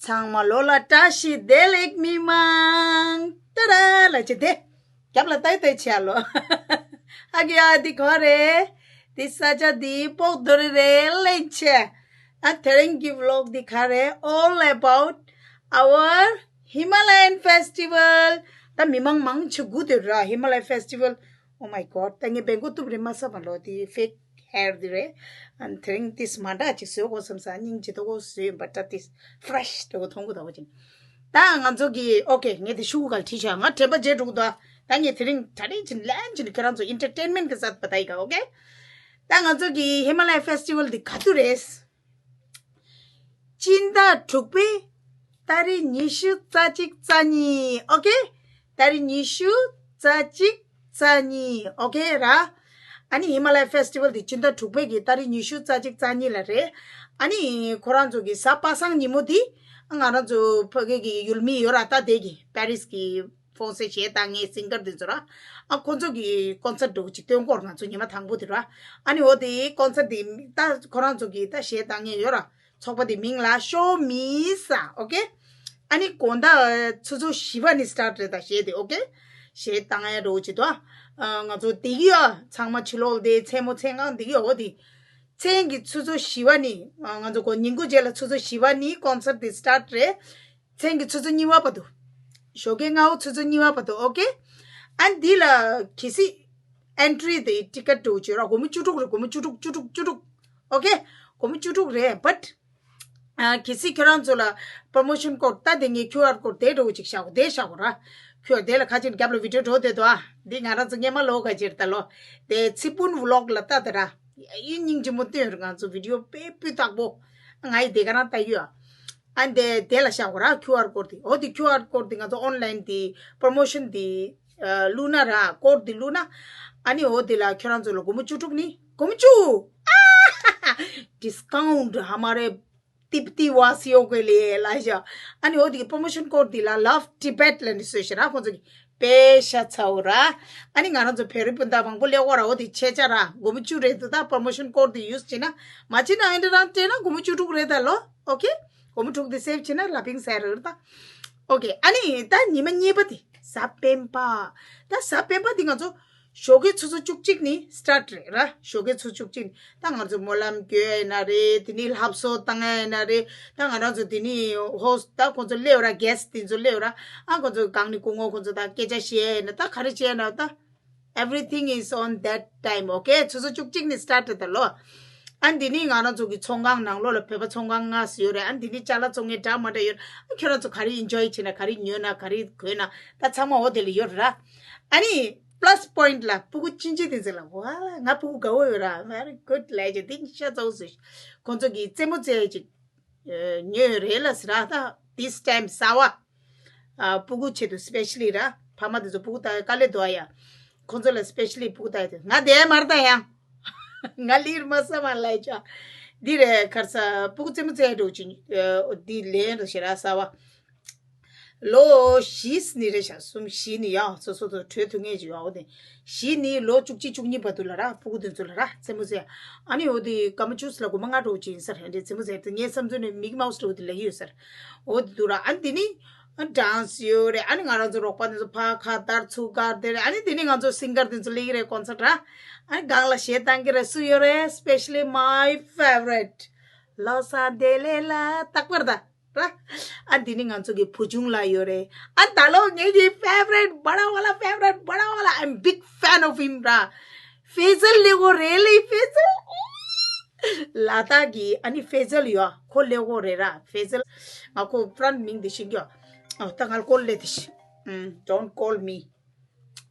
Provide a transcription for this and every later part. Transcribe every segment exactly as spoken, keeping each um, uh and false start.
ཚང་མ་ལོ་ལ་བཀྲ་ཤིས་བདེ་ལེགས་མི་མང་། ཏ་ར་ལ་ཅི་དེ། རྒྱབ་ལ་ལྟ་ལྟ་བྱས་ལོ། ཨ་གི་ཨ་འདི་གོ་རེད། འདི་ས་ཆ་འདི་པོག་རྡོ་རི་རེད་ལེན་ཆེ། ཨ་དེ་རིང་གི་vlog འདི་ག་རེད། All about our Himalayan festival. ད་མི་མང་མང་ཆེ་དགུ་དེ་ར་Himalayan festival. Oh my god. ད་ངས་བེང་གོ་ཏུབ་རེད་མ་ས་མ་ལོ་དེ་fake hair དེ་རེད། ཨ་དེ་རིང་ཏིས་མ་འདྲ་ཅིག་བཟོས་གོ་བསམ་ས་སྙིང་རྗེ་ཏོ་གོ་བཟོས་ཡིན་པ་ད་ཏིས་fresh ཏོ་གོ་མཐོང་གོ་ད་གོ་ཅིན། ད་ང་ཚོ་གི་okay ངས་དེ་ཤུ་གུ་གལ་ཁྲིད་ཆ་ང་དྲན་པ་བརྗེད་འགྲོ་གི་འདུག་ད་ངས་དེ་རིང་ད་རིང་ཅིན་ལན་ཅིན་ཁྱེད་རང་ཚོ་entertainment གི་སད་པ་ད་ཡི་ག okay. ད་ང་ཚོ་གི་Himalayan festival དེ་ག་དུས་རེད། སྤྱི་ཟླ་དྲུག་པའི་ཏ་རིག་ཉི་ཤུ་རྩ་གཅིག་རྩ་གཉིས། ཨོ་ཀེ། ཏ་རིག་ཉི་ཤུ་རྩ་གཅིག་རྩ་གཉིས། ཨོ་ཀེ་ར། ཨ་ནི་ཧི་མ་ལ་ཡ་ཕེ་སི་ཊི་ཝལ་དེ་སྤྱི་ཟླ་དྲུག་པའི་གི་ཏ་རིག་ཉི་ཤུ་རྩ་གཅིག་རྩ་གཉིས་ལ་རེད། ཨ་ནི་ཁོ་རང་ཚོ་གི་གཟའ་པ་སངས་ཉིན་མོ་དེ་ང་རང་ཚོ་ཕ་གི་གི་ཡུལ་མི་ཡོད་ར་ད་དེ་གི་པེ་རིས་གི་ཧྥོང་སེ་གཞས་བཏང་མཁན་སིང་གར་དེ་ཚོ་ར། ཨ་ཁོ་ཚོ་གི་ཀོན་སར་ཊི་འདྲ་བོ་ཅིག་སྟོན་སྐོར་ང་ཚོ་ཉི་མ་དང་པོ་དེ་ར། ཨ་ནི་འོ་དེ་ཀོན་སར་ཊི་དེ་ད་ཁོ་རང་ཚོ་གི་ད་གཞས་བཏང་མཁན་ཡོད་ར། ཚོགས་པ་དེ་མིང་ལ་ཤོ་མི་ས། ཨོ་ཀེ། ཨ་ནི་དགོང་དག་ཆུ་ཚོད་བཞི་པ་ནས་སི་ཊར་ཊི་རེད་ད་གཞས་དེ། ཨོ་ཀེ། གཞས་བཏང་ཡ་འདྲ་བོ་ཅིག་འདུག་ཨ་ང་ཚོ་དེ་གི་ཡ་ཚང་མ་ཕྱི་ལོགས་དེ་མཚན་མོ་མཚན་གང་དེ་གི་ཡ་འོ་དེ། མཚན་གྱི་ཆུ་ཚོད་བཞི་པ་ནས་ང་ཚོ་གོ་ཉིན་གུང་རྗེས་ལ་ཆུ་ཚོད་བཞི་པ་ནས་ཀོན་སར་ཊི་དེ་སི་ཊར་ཊི་རེད། མཚན་གྱི་ཆུ་ཚོད་གཉིས་པ་བར་དུ། ཞོགས་ཀའི་སྔ་པོ་ཆུ་ཚོད་གཉིས་པ་བར་དུ། ཨོ་ཀེ། ཨ་འདི་ལ་གལ་སྲིད་ཨེན་ཊི་རི་དེ་ཊི་ཀེ་ཊི་འདྲ་བོ་ཅིག་ར་སྒོར་མོ་བཅུ་དྲུག་རེད། སྒོར་མོ་བཅུ་དྲུག་བཅུ་དྲུག་བཅུ་དྲུག་ཨོ་ཀེ། སྒོར་མོ་བཅུ་དྲུག་རེད། བཊ་ཨ་གལ་སྲིད་ཁྱོད་རང་ཚོ་ལ་པོ་རོ་མོ་ཤན་ཀོཌ་ད་དེ་ངས་ཁྱུ་ཨར་ཀོཌ་དེ་འདྲ་བོ་ཅིག་བཞག་གོ་དེ་བཞག་གོ་ར། ཁྱུ་ཨར་དེ་ལ་ཁ་ཅིག་རྒྱབ་ལ་བི་ཌི་ཡོ་འགྲོ་དེ་འདུག་ཨ་འདི་ང་རང་ཚོ་སྔས་མ་ལོ་ག་ཅིར་ད་ལོ། དེ་ཚེ་སྤུན་ཝི་ལོག་ལ་ལྟ་དེ་ར། ཡིན་སྙིང་རྗེ་མོ་བསྟན་ར་ང་ཚོ་བི་ཌི་ཡོ་དཔེ་སྤུས་དག་པོ། ང་ཡི་དེ་ག་རང་ལྟ་ཡོད་ཨ། ཨ་འདི་དེ་ལ་བཞག་གོ་ར་ཁྱུ་ཨར་ཀོཌ་དེ། འོ་དེ་ཁྱུ་ཨར་ཀོཌ་དེ་ང་ཚོ་ཨོན་ལ་ཡིན་དེ་པོ་རོ་མོ་ཤན་དེ་བླུགས་ན་ར་ཀོཌ་དེ་བླུགས་ན། ཨ་ནི་འོ་དེ་ལ་ཁྱོད་རང་ཚོ་ལ་སྒོར་མོ་བཅུ་དྲུག་ནི་སྒོར་མོ་བཅུ། ཨ་ཌི་སི་ཀའུན་ཊི་ཧ་མ་རེ། ཏིབ་ཏི་ཝ་སི་ཡོ་གོ་ལེ་ལ་ཞོ། ཨ་ནི་འོ་དེ་གི་པོ་རོ་མོ་ཤན་ཀོཌ་དེ་ལ་Love Tibet ལ་ནི་སོས་ཤ་ར་ཁོང་ཚོ་གི་པེ་ཤ་ཚའོ་ར། ཨ་ནི་ང་རང་ཚོ་བེ་རི་སྤུན་ཟླ་མང་པོ་ལེ་གོ་ར་འོ་དེ་ཆེ་ཆ་ར་སྒོར་མོ་བཅུ་རེད་འདུག་ད་པོ་རོ་མོ་ཤན་ཀོཌ་དེ་ཡུ་སི་བྱེད་ན་མ་བྱེད་ན་ཨེ་འདྲ་རང་སྤྲད་ན་སྒོར་མོ་བཅུ་དྲུག་རེད་ད་ལོ། ཨོ་ཀེ། སྒོར་མོ་དྲུག་དེ་སེབ་བྱེད་ན་ལ་ཕིང་ཟེར་རེད་ད། ཨོ་ཀེ། ཨ་ནི་ད་ཉི་མ་གཉིས་པ་དེ་གཟའ་སྤེན་པ། ད་གཟའ་སྤེན་པ་དེ་ང་ཚོ་ཞོགས་ཀའི་ཆུ་ཚོད་བཅུ་གཅིག་ནས་སི་ཊར་ཊི་རེད་ར། ཞོགས་ཀའི་ཆུ་ཚོད་བཅུ་གཅིག་ནས་ད་ང་ཚོ་སྨོན་ལམ་སྐྱོན་ཡ་ཡིན་ན་རེད། དེ་ནས་ལྷ་གསོལ་བཏང་ཡ་ཡིན་ན་རེད། ད་ང་རང་ཚོ་དེ་ནས་ཧོ་སི་ཊི་ད་ཁོང་ཚོ་སླེབས་ར་གེ་སི་ཊི་དེ་ཚོ་སླེབས་ར། ཨ་ཁོང་ཚོ་གང་ནས་སྐུ་ངོ་ཁོང་ཚོ་ད་སྐད་ཆ་བཤད་ཡ་ཡིན་ན་ད་ག་རེ་བྱས་ཡ་ཡིན་ན་ད། Everything is on that time, okay? ཆུ་ཚོད་བཅུ་གཅིག་ནས་སི་ཊར་ཊི་རེད་ད་ལོ། ཨ་འདི་ནི་ང་རང་ཚོ་གི་ཚོང་ཁང་ནང་ལོགས་ལ་བོད་པ་ཚོང་ཁང་ལྔ་ཙམ་ཡོད་རེད། ཨ་འདི་ནི་ཅ་ལག་བཙོང་མཁན་འདྲ་མ་འདྲ་ཡོད་རེད། ཨ་ཁྱོད་རང་ཚོ་ག་རེ་ཨེན་ཇོའི་བྱེད་ན་ག་རེ་ཉོས་ན་ག་རེ་གོན་ན་ད་ཚང་མ་འོ་དེ་ལ་ཡོད་རེད་ར། ཨ་ནི་པ་ལ་སི་པོ་ཡིན་ཊི་ལ་སྤུ་གུ་ཅིན་ཅི་དེ་ཚོ་ལ་ཝ་ལ་ང་སྤུ་གུ་དགའ་བོ་ཡོད་ར། Very good ལས་ཀྱི་དེ་ཤ་ཚ་བོ་ཟེར། ཁོང་ཚོ་གི་རྩེད་མོ་རྩེ་ཡ་ཅིག་ཉོས་ཡོད་རེད་ལ་ཟེར་ར། ད་this time གཟའ་པ། ཨ་སྤུ་གུ་ཆེད་དུ་སི་པེ་ཤ་ལི་ར། ཕ་མ་དེ་ཚོ་སྤུ་གུ་ལྟ་དཀའ་ལས་འདུག་ཨ་ཡ། ཁོང་ཚོ་ལ་སི་པེ་ཤ་ལི་སྤུ་གུ་ལྟ་ཡ་དེ་ང་དེ་མར་ལྟ་ཡང་། ང་ལིར་མ་ས་མ་ལ་ཡ་ཅོ། འདི་རེད་ཁར་ས་སྤུ་གུ་རྩེད་མོ་རྩེ་ཡ་འགྲོ་ཅིང་། འདི་ལན་རེ་ཞེ་ར་གཟའ་པ། ལོ་བཞི་ནི་རེད་ཤག་གསུམ་བཞི་ནི་ཡ་སོ་སོ་ཚོ་གྲོས་ཐུག་ངེས་ཅིག་ཡོད་འོ་དེ། བཞི་ནི་ལོ་བཅུ་གཅིག་བཅུ་གཉིས་བར་དུ་ལ་ར་སྤུ་གུ་དེ་ཚོ་ལ་ར་རྩེད་མོ་རྩེ། ཨ་ནི་འོ་དེ་ཀ་མ་ཅུས་ལ་སྒོར་མོ་ལྔ་སྤྲོད་ཀྱི་ཡིན་ས་རེད་འདྲེ་རྩེད་མོ་རྩེ་དེ་ངའི་བསམ་ཚུལ་ནི་མིག་མའོ་སི་འདྲ་བོ་དེ་ལ་ཡོད་ས་རེད། འོ་དེ་འདུག་ར། ཨ་ནི་དེ་ནི་ཌན་སི་ཡོད་རེད། ཨ་ནི་ང་རང་ཚོ་རོགས་པ་དེ་ཚོ་ཕ་ཁ་དར་ཚུགས་གར་དེ་རེད། ཨ་ནི་དེ་ནི་ང་ཚོ་སིང་གར་དེ་ཚོ་སླེབས་ཀྱི་རེད་ཀོན་སར་ཊི་ར། ཨ་ནི་སྒང་ལ་གཞས་བཏང་གི་རེད། སུ་ཡོད་རེད། Especially my favorite ལོ་ས་དེ་ལེ་ལ་རྟག་པར་ད། ར། ཨ་འདི་ནི་ང་ཚོ་གི་བུ་ཆུང་ལ་ཡོད་རེད། ཨ་ད་ལོ་ངེད་ཀྱི་ཕེ་ཝ་རེཊ་བ་ཌ་ཝ་ལ། ཕེ་ཝ་རེཊ་བ་ཌ་ཝ་ལ། I'm big fan of him ར། ཕེ་ཟལ་ལེ་གོ་རེ་ལེ་ཕེ་ཟལ། ལ་དྭགས་ཀྱི་ཨ་ནི་ཕེ་ཟལ་ཡོད་ཁོ་ལེ་གོ་རེ་ར་ཕེ་ཟལ། ང་ཁོ་ཕ་རན་མིང་དེ་ཤེས་ཀྱི་ཡོད། ཨ་ད་ང་ལ་ཀོལ་ལེ་དེ་ཤི། Don't call me.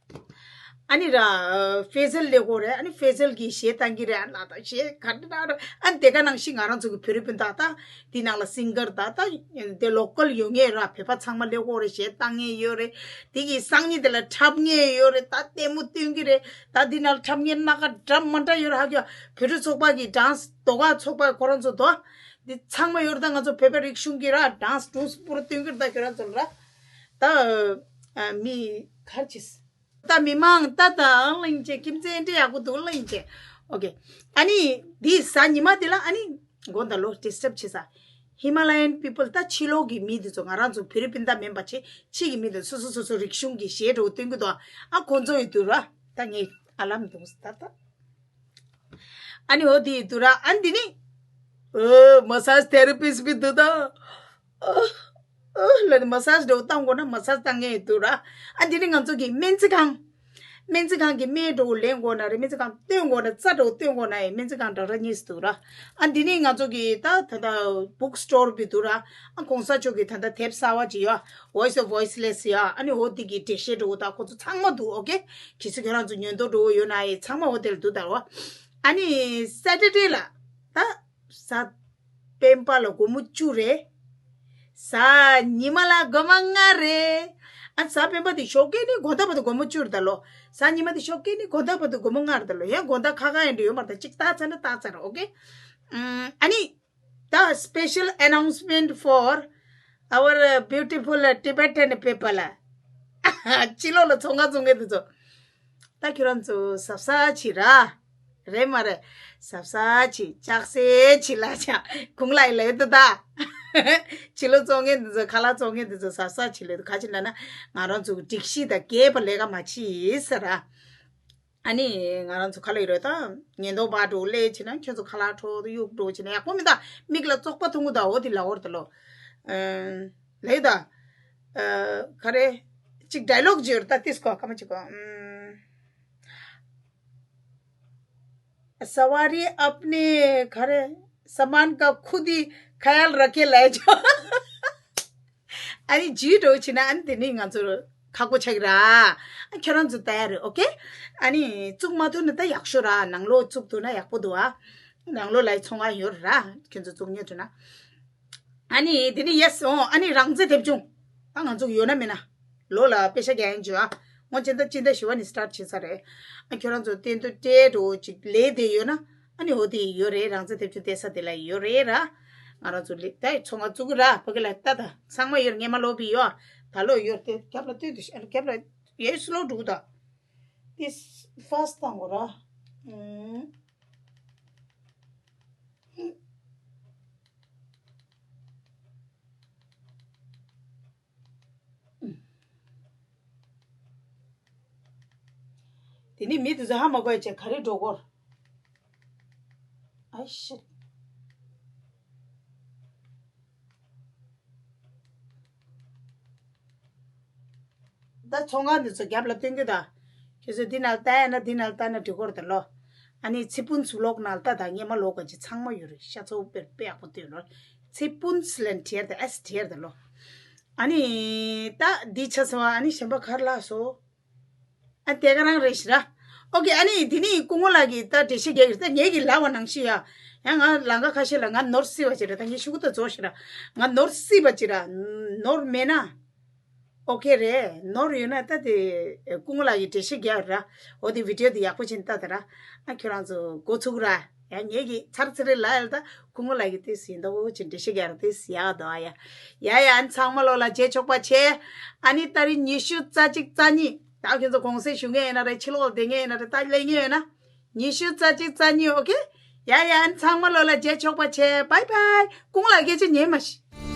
ཨ་ནི་ར། ཕེ་ཟལ་ལེ་གོ་རེད། ཨ་ནི་ཕེ་ཟལ་གྱི་གཞས་བཏང་གི་རེད། ཨ་ལ་ད་གཞས་ག་འདྲ་འདྲ་ཨ་ནི་དེ་ག་ནང་བཞིན་ང་རང་ཚོ་གི་བོད་རིགས་སྤུན་ཟླ་ད་དེ་ནང་ལ་སིང་གར་ད་ད་དེ་ལོ་ཀལ་ཡོད་ངེས་ར། བོད་པ་ཚང་མ་ལེ་གོ་རེད། གཞས་བཏང་ངེས་ཡོད་རེད། དེ་གི་སང་ཉིན་དེ་ལ་འཁྲབ་ངེས་ཡོད་རེད། ད་ལྟད་མོ་སྟོན་གི་རེད། ད་དེ་ནང་ལ་འཁྲབ་ངེས་སྣ་ཁ་འདྲ་མ་འདྲ་ཡོད་རེད། ཧ་གོ། བོད་རིགས་ཚོགས་པ་གི་ཌན་སི་དོ་ག་ཚོགས་པ་ཁོ་རང་ཚོ་དོ་འདི་ཚང་མ་ཡོད་རེད། ད་ང་ཚོ་བོད་པ་རིག་གཞུང་གི་ར་ཌན་སི་ཌུན་སི་པུ་ར་སྟོན་གི་རེད། ད་ཁྱོད་རང་ཚོ་ལ་ར། ད་ཨ་མི་གར་ཅིས། ད་མི་མང་ད་ད་གླིང་ཆེ་ཁྱིམ་མཚེས་འདྲེ་ཡག་པོ་འདུག་གླིང་ཆེ། ཨོ་ཀེ། ཨ་ནི་འདི་གཟའ་ཉི་མ་འདི་ལ་ཨ་ནི་དགོང་དག་ལོ་ཌི་སི་ཊབ་བྱེད་ས། Himalayan people ད་ཕྱི་ལོགས་ཀྱི་མི་དེ་ཚོ་ང་རང་ཚོ་བོད་རིགས་སྤུན་ཟླ་མིན་པ་ཆེ་ཕྱི་གི་མི་དེ་སོ་སོ་སོ་སོ་རིག་གཞུང་གི་གཞས་འདྲ་བོ་སྟོན་གི་འདུག་ཨ་ཁོང་ཚོ་ཡི་དུ་ར་ད་ངས་ཨ་ལམ་འདུག་ད་ད། ཨ་ནི་འོ་དེ་ཡི་དུ་ར་ཨ་འདི་ནི། ཨོ་མ་སཱ་ཇི་ཐེ་ར་པིས་པི་འདུག་ད། ཨོ། ཨོ་ལ་ནི་མ་སཱ་ཇི་འདྲ་བོ་བཏང་དགོས་ན་མ་སཱ་ཇི་བཏང་ངེས་ཡི་དུ་ར། ཨ་འདི་ནི་ང་ཚོ་གི་སྨན་རྩིས་ཁང་། སྨན་རྩིས་ཁང་གི་སྨན་འདྲ་བོ་ལེན་དགོས་ན་རེད། སྨན་རྩིས་ཁང་སྟོན་དགོས་ན་རྩ་འདྲ་བོ་སྟོན་དགོས་ན་ཡི་སྨན་རྩིས་ཁང་འདྲ་འདྲ་གཉིས་སུ་འདུག་ར། ཨ་འདི་ནི་ང་ཚོ་གི་ད་ད་ད་བུག་སི་ཊོར་བི་འདུག་ར། ཨ་གོང་ས་མཆོག་གི་ད་ད་དེབ་གསར་བ་ཅིག་ཡོད། Voice of Voiceless ཡ། ཨ་ནི་འོ་འདི་གི་འགྲེལ་བཤད་འདྲ་བོ་ད་ཁོ་ཚོ་ཚང་མ་འདུག་ཨོ་ཀེ། གལ་སྲིད་ཁྱོད་རང་ཚོ་ཉོན་མདོག་འདྲ་བོ་ཡོད་ན་ཡི་ཚང་མ་འོ་དེ་ལ་འདུག་ད་རོ། ཨ་ནི་སེ་ཊར་ཌེ་ལ་ད། གཟའ་སྤེན་པ་ལ་སྒོར་མོ་བཅུ་རེད། གཟའ་ཉི་མ་ལ་སྒོར་མོ་ལྔ་རེད། ཨ་གཟའ་སྤེན་པ་དེ་ཞོགས་ཀས་ནི་དགོང་དག་བར་དུ་སྒོར་མོ་བཅུ་རེད་ད་ལོ། གཟའ་ཉི་མ་དེ་ཞོགས་ཀས་ནི་དགོང་དག་བར་དུ་སྒོར་མོ་ལྔ་རེད་ད་ལོ། ཡང་དགོང་དག་ཁ་ཁ་ཡང་འདྲ་ཡོད་མ་རེད་ད། གཅིག་ལྟ་ཚར་ན་ལྟ་ཚར་ར་ཨོ་ཀེ། ཨམ། ཨ་ནི། ད་special announcement for our beautiful Tibetan people. ཕྱི་ལོགས་ལ་ཚོང་ཁང་བཙོང་མཁན་དེ་ཚོ། ད་ཁྱོད་རང་ཚོ་གཟབ་གཟབ་བྱེད་ར། རེད་མ་རེད། གཟབ་གཟབ་བྱེད། ལྕགས་སེ་བྱེད་ལ་ཆ། གུང་ལ་ཡི་ལ་ཡོད་དོ་ད། ཕྱི་ལོགས་བཙོང་མཁན་དེ་ཚོ་ཁ་ལག་བཙོང་མཁན་དེ་ཚོ་གཟབ་གཟབ་བྱེད་ལ་ཡོད་དོ། ག་ཅི་ན་ན་ང་རང་ཚོ་སྒྲིག་གཞི་དང་འགལ་བ་ལས་ཀ་མ་བྱེད་ཟེར་ར། ཨ་ནི་ང་རང་ཚོ་ཁ་ལག་ཡོད་རེད་ད། ཉེན་རྟོག་པ་འགྲོ་སླེབས་བྱས་ན་ཁྱོད་ཚོ་ཁ་ལག་འཕྲོག་གཡུག་འགྲོ་བྱས་ན་ཡག་པོ་མི་འདུག་མིག་ལ་བཙོག་པ་ཐོན་གི་འདུག་འོ་དེ་ལ་འོར་ད་ལོ། ཨམ། ལེགས་ད། ཨ། ག་རེ། གཅིག་ཌའི་ལོག་ཅིག་ཡོད་རེད་ད་ཏིས་ཀོ་ཀ་མ་གཅིག་གོ་ཨམ། सवारी अपने घर सामान का खुद ही ख्याल रखे ले जाओ। ཨ་ནི་ཇུས་འགྲོ་ཕྱིན་ན་ཨ་ནི་དེ་ནི་ང་ཚོར་ཁག་པོ་ཆགས་ཀྱི་ར། ཨ་ཁྱོད་རང་ཚོ་ལྟ་ཡ་རེད་ཨོ་ཀེ། ཨ་ནི་བཙུགས་མ་ཐུབ་ན་ད་ཡག་ཤོས་ར། ནང་ལོགས་བཙུགས་ཐུབ་ན་ཡག་པོ་འདུག་ཨ། ནང་ལོགས་ལ་ཚོང་ཁང་ཡོད་ར། ཁྱོད་ཚོ་བཙུགས་ཉེ་ཐུབ་ན། ཨ་ནི་དེ་ནི་ཡེ་སི་ཨོ། ཨ་ནི་རང་བཙན་དེབ་ཆུང་། ད་ང་ཚོ་ཡོད་ན་མེད་ན། ལོ་ལ་པེ་ཤ་རྒྱག་ཡིན་བྱོས་ཨ། ངོ་སྤྱི་ཟླ་སྤྱི་ཟླ་བཞི་པ་ནས་སི་ཊར་ཊི་བྱེད་ས་རེད། ཨ་ཁྱོད་རང་ཚོ་བསྟན་དོན་སྤྲད་འགྲོ་ཅིག་ལས་དེ་ཡོད་ན། ཨ་ནི་འོ་དེ་ཡོད་རེད། རང་བཙན་དེབ་ཆུང་བལྟས་ས་དེ་ལ་ཡོད་རེད་ར། ང་རང་ཚོ་ལས་ད་ཚོང་ཁང་བཙུགས་གི་ར། ཕ་གི་ལ་ལྟ་ད་ཚང་མ་ཡོད་རེད། ངས་མ་ལོ་བི་ཡོད་ཨ། ད་ལོ་ཡོད་དེ་རྒྱབ་ལ་ལྟོས་དུ་ཤ་རྒྱབ་ལ་ཡོད་སི་ལོ་འགྲོ་གི་ད། དེ་ཕ་སི་ཊི་བཏང་དགོས་ར། ཨུམ། དེ་ནི་མི་དེ་ཚོ་ཧ་མ་གོ་ཡ་བྱས་ག་རེ་འགྲོ་གོ། ཨ་ཤི། ད་ཚོང་ཁང་འདི་ཚོ་རྒྱབ་ལ་སྟོན་གི་ད། ཁྱེད་ཚོ་འདི་ནང་ལྟ་ཡ་ན་འདི་ནང་ལྟ་ན་འགྲིག་གོ་རེད་ད་ལོ། ཨ་ནི་ཚེ་སྤུན་སུ་ལོག་ནང་ལྟ་ད་ངས་མ་ལོག་ག་ཅི་ཚང་མ་ཡོད་རེད། ཤ་ཚ་བོ་དཔེ་དཔེ་ཡག་པོ་སྟོན་རོགས། ཚེ་སྤུན་སི་ལན་བྲིས་ད་ཨེ་སི་བྲིས་ད་ལོ། ཨ་ནི་ད་འདི་ཆ་ཚང་བ་ཨ་ནི་གཞན་པ་གར་ལ་སོ། ཨ་དེ་ག་རང་རེད་ཤི་ར། ཨོ་ཀེ། ཨ་ནི་དེ་ནི་སྐུ་ངོ་ལགས་ཀྱིས་ད་འགྲེལ་བཤད་རྒྱག་གི་རེད། ད་ངེད་ཀྱིས་ལབ་པ་ནང་བཞིན་ཡ། ཡང་ང་ལམ་ཁ་ཁ་ཤས་ལ་ང་ནོར་སྲིད་པ་ཅིག་ར། ད་ངས་ཤུ་གུ་ད་རྫོགས་ཤི་ར། ང་ནོར་སྲིད་པ་ཅིག་ར། ནོར་མེད་ན། ཨོ་ཀེ་རེད། ནོར་ཡོད་ན་ད་དེ་སྐུ་ངོ་ལགས་ཀྱིས་འགྲེལ་བཤད་རྒྱག་ར། འོ་དེ་བི་ཌི་ཡོ་དེ་ཡག་པོ་ཅིག་ལྟ་ད་ར། ཨ་ཁྱོད་རང་ཚོ་འགོ་ཚུགས་ར། ཡང་ངེད་ཀྱིས་ཚར་ཚེ་རེ་ལ་ཡལ་ད་སྐུ་ངོ་ལགས་ཀྱིས་དེ་ཟིན་ད་འོ་ཅིག་འགྲེལ་བཤད་རྒྱག་ར་དེ་ཡག་འདུག་ཨ་ཡ། ཡ་ཡ། ཨ་ནི་ཚང་མ་ལོ་ལ་རྗེས་ཆོག་པ་བྱེད། ཨ་ནི་ཏ་རིག་ཉི་ཤུ་རྩ་གཅིག་རྩ་གཉིས། ད་ཁྱོད་ཚོ་གུང་སེང་ཞུ་མཁན་ཡིན་ན་རེད། ཕྱི་ལོགས་ལ་བསྡད་མཁན་ཡིན་ན་རེད། ད་སླེབས་མཁན་ཡོད་ན། ཉི་ཤུ་རྩ་གཅིག་རྩ་གཉིས། ཨོ་ཀེ། ཡ་ཡ། ཨ་ནི་ཚང་མ་ལོ་ལ་རྗེས་ཆོག་པ་བྱེད། བྷའི་བྷའི། སྐུ་ངོ་ལགས་སྐད་ཆ་ཉན་མ་ཤི།